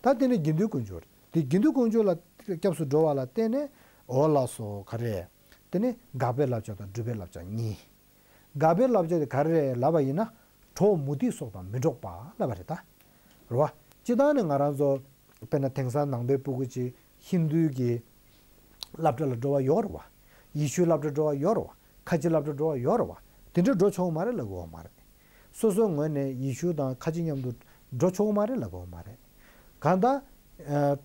རེད། ད་དེ་ནས་དགེ་འདུན་དཀོན་མཆོག་རེད། དེ་དགེ་འདུན་དཀོན་མཆོག་ལ་སྐྱབས་སུ་འགྲོ་བ་ལ་བརྟེན་ནས། འོ་ལགས་སོ་ག་རེ། དེ་ནི་དགག་པའི་བསླབ་བྱ་དང་སྒྲུབ་པའི་བསླབ་བྱ་གཉིས། དགག་པའི་བསླབ་བྱ་དེ་ག་རེ་རེད་ལབ་པ་ཡིན་ན། གྲོགས་མུ་སྟེགས་སོགས་དང་མི་འགྲོགས་པ་ལབ་པ་རེད་ད། རེད་བ། སྤྱིར་བཏང་ནས་ང་རང་ཚོ་དཔེར་ན་དེང་སང་ནང་པའི་སྤུ་གུ་ཅིག་ཧིན་དུའི་གི་སློབ་གྲྭ་ལ་འགྲོ་བ་ཡོད་རེད་བ། ཡེ་ཤུའི་སློབ་གྲྭ་འགྲོ་བ་ཡོད་རེད་བ། ཁ་ཆེ་སློབ་གྲྭ་འགྲོ་བ་ཡོད་རེད་བ། དེ་འདྲ་འགྲོ་ཆོག་གི་མ་རེད་ལབ་དགོས་པ་མ་རེད། སོ་སོའི་ངོས་ནས་ཡེ་ཤུ་དང་ཁ་ཆེ་མཉམ་དུ་འགྲོ་ཆོག་གི་མ་རེད་ལབ་དགོས་པ་མ་རེད། གང་ལྟར། ཨ་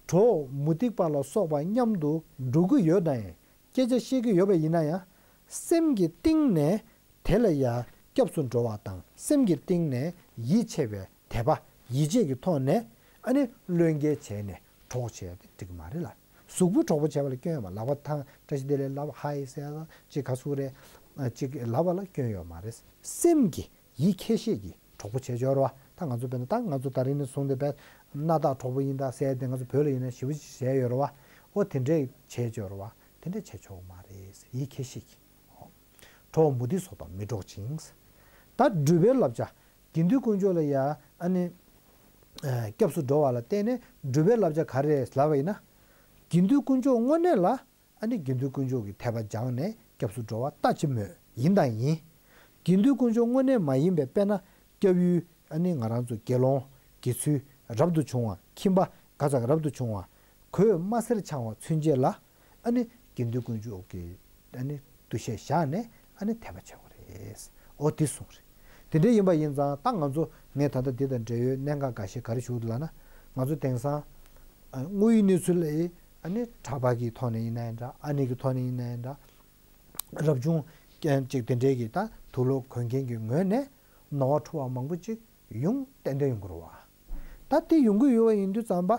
གྲོགས་མུ་སྟེགས་པ་ལ་སོགས་པ་མཉམ་དུ་འགྲོ་གི་ཡོད་ན་ཡང་། སྐད་ཆ་བཤད་ཀྱི་ཡོད་པ་ཡིན་ན་ཡང་། སེམས་ཀྱི་གཏིང་ནས་དེ་ལ་ཡང་སྐྱབས་སུ་འགྲོ་བ་དང་། སེམས་ཀྱི་གཏིང་ནས་ཡིད་ཆེས་པའི་དད་པ་ཡིད་ཆེས་ཀྱི་ཐོག་ནས། ཨ་ནི་བློས་འགེལ་བྱས་ནས་གྲོགས་བྱས་ཏེ་འགྲིག་གི་མ་རེད་ལ། གཟུགས་པོའི་གྲོགས་པོ་བྱས་པ་ལ་སྐྱོན་ཡོད་མ་རེད། ལག་པ་ཐང་བཀྲ་ཤིས་བདེ་ལེགས་ལབ། ཧའི་ཟེར་ཡ་ཅིག་ག་ཚོད་རེད། ཅིག་ལབ་པ་ལ་སྐྱོན་ཡོད་མ་རེད། སེམས་ཀྱི་ཡིད་ཁྱེད་ཤེས་ཀྱི་གྲོགས་པོ་བྱས་ཆོག་རེད་བ། ད་ང་ཚོ་དཔེར་ན་ད་ང་ཚོ་ད་རིང་ནས་བཟུང་སྟེ་བས་སྣ་ཐག་གྲོགས་པོ་ཡིན་ད་ཟེར་ཏེ་ང་ཚོ་བོད་ལ་ཡིན་ན་ཞེ་པོ་ཅིག་བྱས་ཡོད་རེད་བ། ཨོ་དེ་འདྲས་བྱས་ཆོག་རེད་བ། དེ་འདྲས་བྱས་ཆོག་མ་རེད། ཡིད་ཁྱེད་ཤེས་ཀྱི། གྲོགས་མུ་སྟེགས་སོགས་དང་མི་འགྲོགས་ཤིང་། ད་སྒྲུབ་པའི་བསླབ་བྱ། དགེ་འདུན་དཀོན་མཆོག་ལ་ཡ་ཨ་ནི། སྐྱབས་སུ་འགྲོ་བ་ལ་བརྟེན་ནས་སྒྲུབ་པའི་བསླབ་བྱ་ག་རེ་རེད་ལབ་པ་ཡིན་ན། དགེ་འདུན་དཀོན་མཆོག་དངོས་གནས་ལ། ཨ་ནི་དགེ་འདུན་དཀོན་མཆོག་གི་དད་པ་སྦྱངས་ནས་སྐྱབས་སུ་འགྲོ་བ་ལྟ་ཅི་སྨོས་ཡིན་དང་ཡིན། དགེ་འདུན་དཀོན་མཆོག་དངོས་གནས་མ་ཡིན་པའི་དཔེར་ན་སྐྱབས་ཡུལ་ཨ་ནི་ང་རང་ཚོ་དགེ་སློང་དགེ་ཚུལ་རབ་ཏུ་བྱུང་བ། ཁྱིམ་པ་ག་ཙམ་རབ་ཏུ་བྱུང་བ། གོས་དམར་སེར་འཆང་བ་ཚུན་ཆད་ལ་ཨ་ནི་དགེ་འདུན་དཀོན་མཆོག་གི་ཨ་ནི་འདུ་ཤེས་བཞག་ནས་ཨ་ནི་དད་པ་བྱ་དགོས་རེད། ཨོ་དེ་གསུངས་རེད། དེ་འདྲ་ཡིན་པ་ཡིན་ཙང་ད་ང་ཚོ་ངས་ད་ལྟ་འདི་དང་འབྲེལ་ཡོད་གནད་འགག་འགའ་ཤས་ག་རེ་ཞུ་འདུག་ལབ་ན། ང་ཚོ་དེང་སང་ཨ་དངོས་ཡོད་གནས་ཚུལ་ལ་ཨ་ནི་གྲྭ་པ་གི་ཐོག་ནས་ཡིན་ན་ཡང་འདྲ། ཨ་ནེ་གི་ཐོག་ནས་ཡིན་ན་ཡང་འདྲ། རབ་བྱུང་ཅིག་དེ་འདྲའི་གི་ད་དུག་ལོག་གོན་མཁན་གྱི་ངོས་ནས་ནོར་བ་འཁྲུལ་བ་མང་པོ་ཅིག་ཡོང་ཏན་ཏན་ཡོང་གི་རེད་བ། ད་དེ་ཡོང་གི་ཡོད་པ་ཡིན་དུས་ཙམ་པ།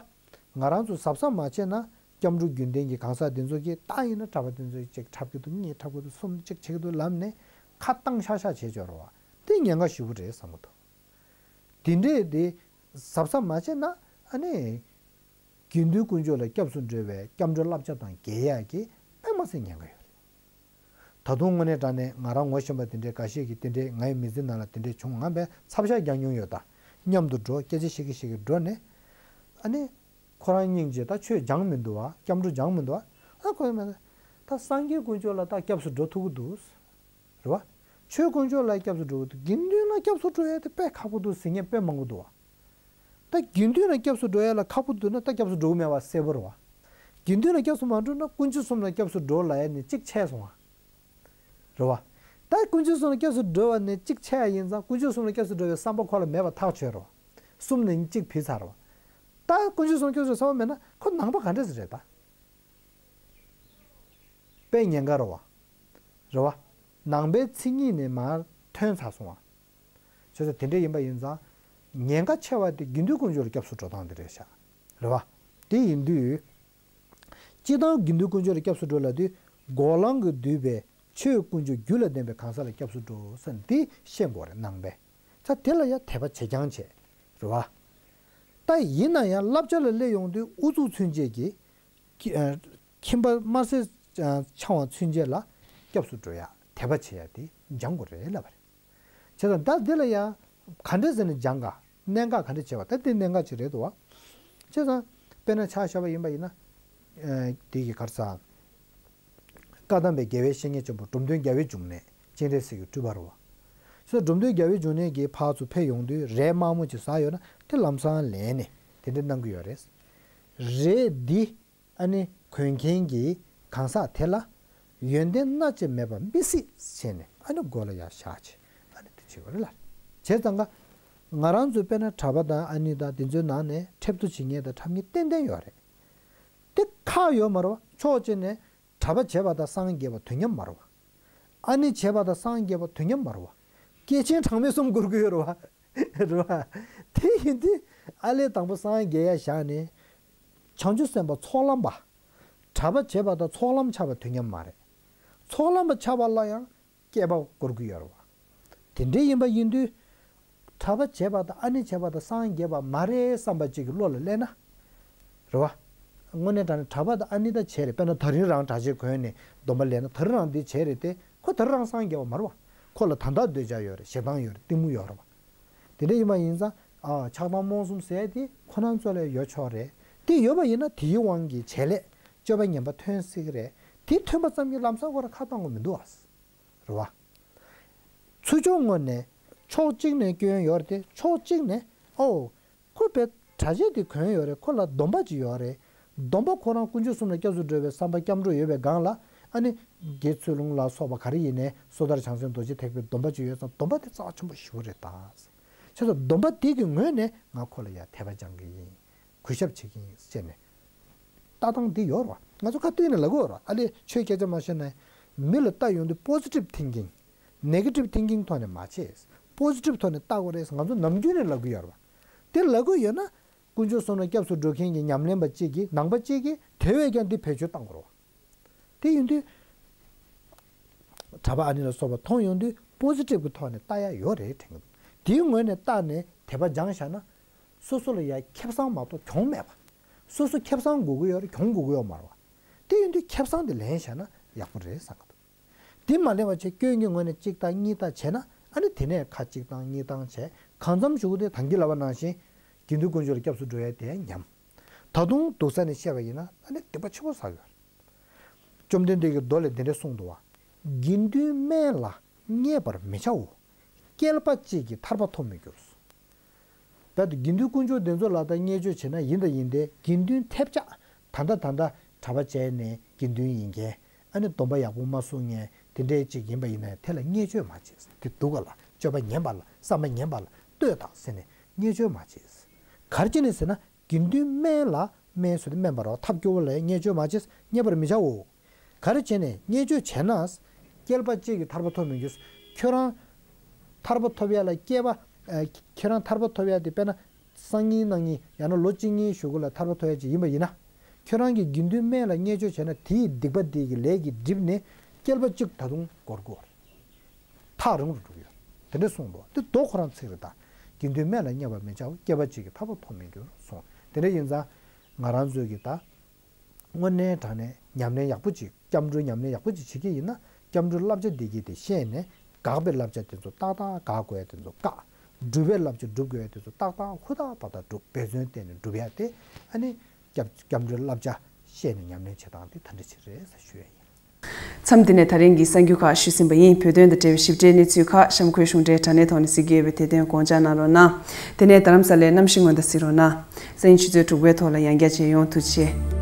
ང་རང་ཚོ་གཟབ་གཟབ་མ་བྱས་ན་སྐྱབས་འགྲོ་རྒྱུན་ལྡན་གྱི་གང་ཟག་དེ་ཚོ་གིས་ད་ཡིན་ན་གྲྭ་པ་དེ་ཚོ་གཅིག་འཁྲབ་ཀྱི་འདུག་གཉིས་འཁྲབ་ཀྱི་འདུག་གསུམ་གཅིག་བྱེད་ཀྱི་འདུག་ལབ་ནས་ཁ་གཏང་ཤག་ཤག་བྱེད་ཆོག་རེད་བ། དེ་ཉེན་ཁ་ཞེ་པོ་རེད་བསམ་གྱི་འདུག་དེ་འདྲས་དེ་གཟབ་གཟབ་མ་བྱས་ན་ཨ་ནི། དགེ་འདུན་དཀོན་མཆོག་ལ་སྐྱབས་སུ་འགྲོ་བའི་སྐྱབས་འགྲོའི་བསླབ་བྱ་དང་འགལ་ཡག་གི་དཔེ་མ་སྲིད་ཉེན་ཁ་ཡོད་རེད། ད་དུང་དངོས་གནས་དྲང་གནས་ང་རང་ངོ་ཤེས་པ་དེ་འདྲའི་འགའ་ཤས་ཀྱིས་དེ་འདྲའི་ངའི་མི་ཚེ་ནང་ལ་དེ་འདྲའི་བྱུང་ང་བས་ཚབ་ཤག་རྒྱག་མྱོང་ཡོད། ད་མཉམ་དུ་འགྲོ་སྐད་ཆ་བཤད་ཀྱི་བཤད་ཀྱི་འགྲོ་ནས། ཨ་ནི། ཁོ་རང་སྙིང་རྗེ་ད་ཆོས་སྦྱངས་མི་འདུག་བ། སྐྱབས་འགྲོ་སྦྱངས་མི་འདུག་བ། ཨ་ཁོས་མ་ད་སངས་རྒྱས་དཀོན་མཆོག་ལ་ད་སྐྱབས་སུ་འགྲོ་ཐུབ་ཀྱི་འདུག་རེད་བ། ཆོས་དཀོན་མཆོག་ལ་སྐྱབས་སུ་འགྲོ་གི་འདུག་དགེ་འདུན་ལ་སྐྱབས་སུ་འགྲོ་ཡ་དེ་དཔེ་ཁག་པོ་འདུག་ཟེར་མཁན་དཔེ་མང་པོ་འདུག་བ། ད་དགེ་འདུན་ལ་སྐྱབས་སུ་འགྲོ་ཡ་ལ་ཁག་པོ་འདུག་ན་ད་སྐྱབས་སུ་འགྲོ་གི་མེད་པ་གསལ་པོ་རེད་བ། དགེ་འདུན་ལ་སྐྱབས་སུ་མ་འགྲོ་ན་དཀོན་མཆོག་གསུམ་ལ་སྐྱབས་སུ་འགྲོ་ལབ་ཡ་ནི་གཅིག་ཆད་སོང་བ། རེད་བ། ད་དཀོན་མཆོག་གསུམ་ལ་སྐྱབས་སུ་འགྲོ་བ་ནི་གཅིག་ཆད་ཡ་ཡིན་ཙང་དཀོན་མཆོག་གསུམ་ལ་སྐྱབས་སུ་འགྲོ་བའི་བསམ་པ་ཁོ་ལ་མེད་པ་ཐག་ཆོད་རེད་བ། གསུམ་ནི་གཅིག་བུད་ཚར་བ། ད་དཀོན་མཆོག་གསུམ་ལ་སྐྱབས་སུ་འགྲོ་བསམ་པ་མེད་ན་ཁོ་ནང་པ་ག་འདྲ་ཞིག་རེད་ད། དཔེ་ཉེན་ཁ་རེད་བ། རེད་བ། ནང་པའི་མཚན་ཉིད་ནས་མར་ཐོན་ཚར་སོང་བ། བྱས་ཙང་དེ་འདྲ་ཡིན་པ་ཡིན་ཙང་། ཉེན་ཁ་ཆེ་བ་དེ་དགེ་འདུན་དཀོན་མཆོག་ལ་སྐྱབས་སུ་འགྲོ་སྟངས་དེ་རེད་ཤག་རེད་བ། དེ་ཡིན་དུས། སྤྱིར་བཏང་དགེ་འདུན་དཀོན་མཆོག་ལ་སྐྱབས་སུ་འགྲོ་ལབ་དུས། སྒོ་ལམ་གྱིས་བསྡུས་པའི་ཆོས་དཀོན་མཆོག་རྒྱུད་ལ་ལྡན་པའི་གང་ཟག་ལ་སྐྱབས་སུ་འགྲོ་ཟེར་འདི་ཤེས་དགོས་རེད་ནང་པས། ད་དེ་ལ་ཡང་དད་པ་བྱེད་རྐྱང་བྱེད། རེད་བ། ད་ཡིན་ན་ཡང་བསླབ་བྱ་ལ་སླེབས་ཡོང་དུས་ཨུ་ཚུགས་ཚུན་ཆད་ཀྱིས། ཁྱི་ཨ། ཁྱིམ་པ་དམར་སེར་ཨ། འཆང་བ་ཚུན་ཆད་ལ་སྐྱབས་སུ་འགྲོ་ཡ་དད་པ་བྱེད་ཡ་དེ་སྦྱང་དགོས་རེད་ལབ་པ་རེད། བྱས་ཙང་ད་འདི་ལ་ཡང་ག་འདྲ་ཟེར་ནས་སྦྱང་ག་གནད་འགག་ག་འདྲ་བྱེད་པ་ད་དེ་གནད་འགག་ཅིག་རེད་འདུག་བ། བྱས་ཙང་དཔེར་ན་ཆ་བཞག་པ་ཡིན་པ་ཡིན་ན། ཨ། དེ་གི་ག་རེ་ཟ། བཀའ་གདམས་པའི་དགེ་བའི་བཤེས་གཉེན་ཆེན་པོ་འབྲོམ་སྟོན་རྒྱལ་བའི་འབྱུང་གནས་སྤྱན་རས་གཟིགས་ཀྱི་སྤྲུལ་པ་རེད་བ། བྱས་ཙང་འབྲོམ་སྟོན་རྒྱལ་བའི་འབྱུང་གནས་ཀྱིས་ཕར་ཚུར་ཕེབས་ཡོང་དུས་རས་དམར་མོ་ཅིག་ཟགས་ཡོད་ན་དེ་ལམ་སང་ལེན་ནས་དེ་འདྲ་གནང་གི་ཡོད་རེད། རས་འདི། ཨ་ནི་གོན་མཁན་གྱི་གང་ཟག་དེ་ལ་ཡོན་ཏན་སྣ་གཅིག་མེད་པ་མི་སྲིད་ཟེར་ནས་ཨ་ནི་མགོ་ལ་ཡར་བཞག་བྱས་ཨ་ནི་དེ་བྱེད་དགོས་རེད་ལ། བྱས་ཙང་ཀ། ང་རང་ཚོའི་དཔེར་ན་གྲྭ་པ་དང་ཨ་ནི་དང་དེ་ཚོའི་ནང་ནས་ཁྲེབ་ཏུ་བྱེད་མཁན་དང་འཁྲབ་མཁན་ཏན་ཏན་ཡོད་རེད། དེ་ཁག་ཡོད་མ་རེད་བ། ཕྱོགས་གཅིག་ནས་གྲྭ་པ་བྱས་པ་དང་སངས་རྒྱས་པ་དུས་མཉམ་མ་རེད་བ། ཨ་ནི་བྱས་པ་དང་སངས་རྒྱས་པ་དུས་མཉམ་མ་རེད་བ། སྐྱེས་ཆེན་གྲངས་མེད་གསུམ་འགོར་གི་ཡོད་རེད་བ། རེད་བ། དེ་ཡིན་དུས་ཨ་ལས་དང་པོ་སངས་རྒྱས་ཡ་བཞག་ནས། བྱང་ཆུབ་སེམས་དཔའ་ཚོགས་ལམ་པ། གྲྭ་པ་བྱས་པ་དང་ཚོགས་ལམ་ཆགས་པ་དུས་མཉམ་མ་རེད། ཚོགས་ལམ་པ་ཆགས་པ་ལ་ཡང་བསྐལ་པ་འགོར་གི་ཡོད་རེད་བ། དེ་འདྲ་ཡིན་པ་ཡིན་དུས། གྲྭ་པ་བྱས་པ་དང་ཨ་ནི་བྱས་པ་དང་སངས་རྒྱས་པ་མ་རེད་བསམ་པ་ཅིག་གི་བློ་ལ་སླེབས་ན། རེད་བ། དངོས་གནས་དྲང་གནས་གྲྭ་པ་དང་ཨ་ནི་ད་བྱས་རེད། དཔེར་ན་དེ་རིང་རང་གྲྭ་ཆས་གོན་ནས་སྡོམ་པ་ལེན་ན་དེ་རིང་རང་འདི་བྱས་རེད་དེ་ཁོ་དེ་རིང་རང་སངས་རྒྱས་པ་མ་རེད་བ། ཁོ་ལ་ད་ལྟ་འདོད་ཆགས་ཡོད་རེད། ཞེ་སྡང་ཡོད་རེད། གཏི་མུག་ཡོད་རེད་བ། དེ་འདྲ་ཡིན་པ་ཡིན་ཙང་ཨ་ཆགས་སྡང་རྨོངས་གསུམ་ཟེར་དེ་ཁོ་རང་ཚོ་ལ་ཡོད་ཆོག་རེད། དེ་ཡོད་པ་ཡིན་ན་དེའི་དབང་གིས་བྱེད་ལས་སྤྱོད་པ་ངན་པ་ཐོན་སྲིད་ཀྱི་རེད། དེ་ཐོན་པ་ཙམ་གྱིས་ལམ་སང་ཁོ་རང་ཁ་གཏོང་དགོས་མི་འདུག་ཨ། རེད་བ། ཚུར་ཕྱོགས་ངོས་ནས་ཕྱོགས་གཅིག་ནས་སྐྱོན་ཡོད་རེད་དེ་ཕྱོགས་གཅིག་ནས་ཨོ། ཁོ་པའི་གྲྭ་ཆས་དེ་གོན་ཡོད་རེད། ཁོ་ལ་སྡོམ་པ་ཅིག་ཡོད་རེད། སྡོམ་པ་ཁོ་རང་དཀོན་མཆོག་གསུམ་ལ་སྐྱབས་སུ་འགྲོ་བའི་བསམ་པ་སྐྱབས་འགྲོ་ཡོད་པའི་སྒང་ལ་ཨ་ནི་དགེ་ཚུལ་སློང་ལ་སོགས་པ་ག་རེ་ཡིན་ནའི་སོ་ཐར་བྱང་སེམས་རྡོ་རྗེ་ཐེག་པའི་སྡོམ་པ་ཅིག་ཡོད་ཙང་སྡོམ་པ་དེ་རྩ་བ་ཆེན་པོ་ཞེ་པོ་རེད་ད། བྱས་ཙང་སྡོམ་པ་དེ་གི་ངོས་ནས་ང་ཁོ་ལ་ཡ་དད་པ་སྦྱང་གི་ཡིན། གུས་ཞབས་བྱེད་ཀྱི་ཡིན་ཟེར་ནས། ལྟ་སྟངས་འདི་ཡོད་རེད་བ། ང་ཚོ་ཁ་གཏད་ནས་ལབ་དགོས་རེད་བ། ཨ་ལས་ཆོས་སྐད་ཆ་མ་བཤད་ན། མི་ལ་ལྟ་ཡོང་དུས་positive thinking, negative thinking ཐོག་ནས་མ་བྱེད། positive ཐོག་ནས་ལྟ་དགོས་རེད་ཟེར་ང་ཚོ་ནམ་རྒྱུན་ནས་ལབ་ཀྱི་ཡོད་རེད་བ། དེ་ལབ་ཀྱི་ཡོད་ན། དཀོན་མཆོག་གསུམ་ལ་སྐྱབས་སུ་འགྲོ་མཁན་གྱི་ཉམས་ལེན་པ་གཅིག་གིས་ནང་པ་གཅིག་གིས་དེ་བས་ཀྱང་འདི་བེད་སྤྱོད་བཏང་དགོས་རེད་བ། དེ་ཡིན་དུས། གྲྭ་པ་ཨ་ནི་ལ་སོགས་པ་མཐོང་ཡོང་དུས་positive གི་ཐོག་ནས་ལྟ་ཡ་ཡོད་རེད་དྲན་གི་འདུག་དེའི་ངོས་ནས་ལྟ་ནས་དད་པ་སྦྱངས་བཞག་ན། སོ་སོ་ལ་ཡ་ཁེ་བཟང་མ་གཏོགས་གྱོང་མེད་པ། སོ་སོ་ཁེ་བཟང་དགོས་ཀྱི་ཡོད་རེད། གྱོང་དགོས་ཀྱི་ཡོད་མ་རེད་བ། དེ་ཡིན་དུས་ཁེ་བཟང་དེ་ལེན་བཞག་ན་ཡག་པོ་རེད་བསམ་གི་འདུག་དེ་མ་ལེན་པ་བྱས་སྐྱོན་གྱི་ངོས་ནས་གཅིག་ལྟ་གཉིས་ལྟ་བྱས་ན་ཨ་ནི་དེ་ནས་ཁ་གཅིག་བཏང་གཉིས་བཏང་བྱས་གང་འཚམ་ཞུ་གི་དེ་ད་གིན་ལབ་པ་ནང་བཞིན་དགེ་འདུན་དཀོན་མཆོག་ལ་སྐྱབས་སུ་འགྲོ་ཡ་དེ་ཉམས། ད་དུང་སྡུག་ས་ནས་བཤད་པ་ཡིན་ན་ཨ་ནི་སྡིག་པ་ཆེན་པོ་བསགས་ཡོད་རེད། བཅོམ་ལྡན་འདས་ཀྱིས་མདོ་ལས་འདི་འདྲ་གསུངས་འདུག་བ། དགེ་འདུན་དམན་ལ་བརྙས་པར་མི་བྱའོ། བསྐལ་པ་གཅིག་གིས་ཐར་པ་ཐོབ་མི་འགྱུར། ད་དེ་དགེ་འདུན་དཀོན་མཆོག་དེ་ཚོ་ལ་ད་བརྙས་བཅོས་བྱེད་ན་ཡིན་ད་ཡིན་ཏེ་དགེ་འདུན་ཐེབས་ཆག་ད་ལྟ་ད་ལྟ་གྲྭ་པ་བྱས་ནས་དགེ་འདུན་ཡིན་མཁན་ཨ་ནི་སྡོམ་པ་ཡག་པོ་མ་སྲུང་མཁན་དེ་འདྲའི་གཅིག་ཡིན་པ་ཡིན་ན་དེ་ལ་བརྙས་བཅོས་མ་བྱེད། དེ་སྡུག་ག་ལ་སྤྱོད་པ་ངན་པ་ལ་བསམ་པ་ངན་པ་ལ་ལྟོས་དང་ཟེར་ནས་བརྙས་བཅོས་མ་བྱེད། ག་རེ་བྱས་ནས་ཟེར་ན། དགེ་འདུན་དམན་ལ་དམན་ཟེར་དུས་དམན་པ་རེད་བ། ཐབས་སྐྱོ་བོ་ལ་བརྙས་བཅོས་མ་བྱེད། བརྙས་པར་མི་བྱའོ། ག་རེ་བྱས་ནས་བརྙས་བཅོས་བྱས་ན། བསྐལ་པ་གཅིག་གིས་ཐར་པ་ཐོབ་མི་འགྱུར། ཁྱོད་རང་ཐར་པ་ཐོབ་ཡ་ལ་བསྐལ་པ། ཨ། ཁྱེད་རང་ཐར་པ་ཐོབ་ཡ་དེ་དཔེར་ན་ སང་ཉིན་གནངས་ཉིན་ཡང་ན་ལོ་གཅིག་གཉིས་གཞུག་གུ་ལ་ཐར་པ་ཐོབ་ཡ་ཅིག་ཡིན་པ་ཡིན་ན། ཁྱོད་རང་གིས་དགེ་འདུན་སྨད་ལ་བརྙས་བཅོས་བྱས་ན་དེའི་སྡིག་པ་དེ་གི་ལས་ཀྱིས་བསྒྲིབས་ནས་བསྐལ་པ་གཅིག་ད་དུང་འགོར་དགོས་རེད། ཐག་རིང་རུ་འགྲོ་གི་ཡོད། དེ་འདྲ་གསུངས་འདུག་དེ་མདོ་ཁོ་རང་ཚིག་རེད་ད། དགེ་འདུན་སྨད་ལ་བརྙས་པར་མི་བྱའོ། བསྐལ་པ་གཅིག་གིས་ཐར་པ་ཐོབ་མི་འགྱུར་གསུངས། དེ་འདྲ་ཡིན་ཙང་ང་རང་ཚོས་ཀྱི་ད། དངོས་གནས་དྲང་གནས་ཉམས་ལེན་ཡག་པོ་ཅིག་སྐྱབས་འགྲོའི་ཉམས་ལེན་ཡག་པོ་ཅིག་བྱེད་ཀྱི་ཡིན་ན། སྐྱབས་འགྲོའི་བསླབ་བྱ་འདི་གྱིས་དེ་ཤེས་ནས། དགག་པའི་བསླབ་བྱ་དེ་ཚོ་ཏག་ཏག་དགག་དགོས་ཡ་དེ་ཚོ་བཀག་སྒྲུབ་པའི་བསླབ་བྱ་སྒྲུབ་དགོས་ཡ་དེ་ཚོ་ཏག་ཏག་ཧུར་ཐག་པ་ཐག་སྒྲུབ། འབད་བརྩོན་བསྟེན་ནས་སྒྲུབ་ཡ་དེ། ཨ་ནི། སྐྱབས་སྐྱབས་འགྲོའི་བསླབ་བྱ་ཤེས་ནས་ཉམས་ལེན་བྱེད་སྟངས་དེ་ད་འདྲ་ཅིག་རེད་ཟེར་ཞུ་ཡ་ཡིན། མཚམས་འདི་ནས་ད་རིང་གི་གསར་འགྱུར་ཁག་ཞུས་ཟིན་པ་ཡིན། བོད་དོན་དང་འབྲེལ་བའི་ཞིབ་ཕྲའི་གནས་ཚུལ་ཁག་གཤམ་འཁོད་གཞུང་འབྲེལ་དྲ་གནས་ཐོག་ནས་གཟིགས་ཀྱི་ཡོད་པས་དེ་དོན་དགོངས་འཇགས་གནང་རོགས་གནང་། དེ་ནས་རྡ་རམ་ས་ལའི་གནམ་གཤིས་སྔོན་བརྡ་གཟིགས་རོགས་གནང་། སང་ཉིན་ཆུ་ཚོད་དྲུག་པའི་ཐོག་ལ་ཡང་བསྐྱར་མཇལ་ཡོང་། ཐུགས་རྗེ་ཆེ།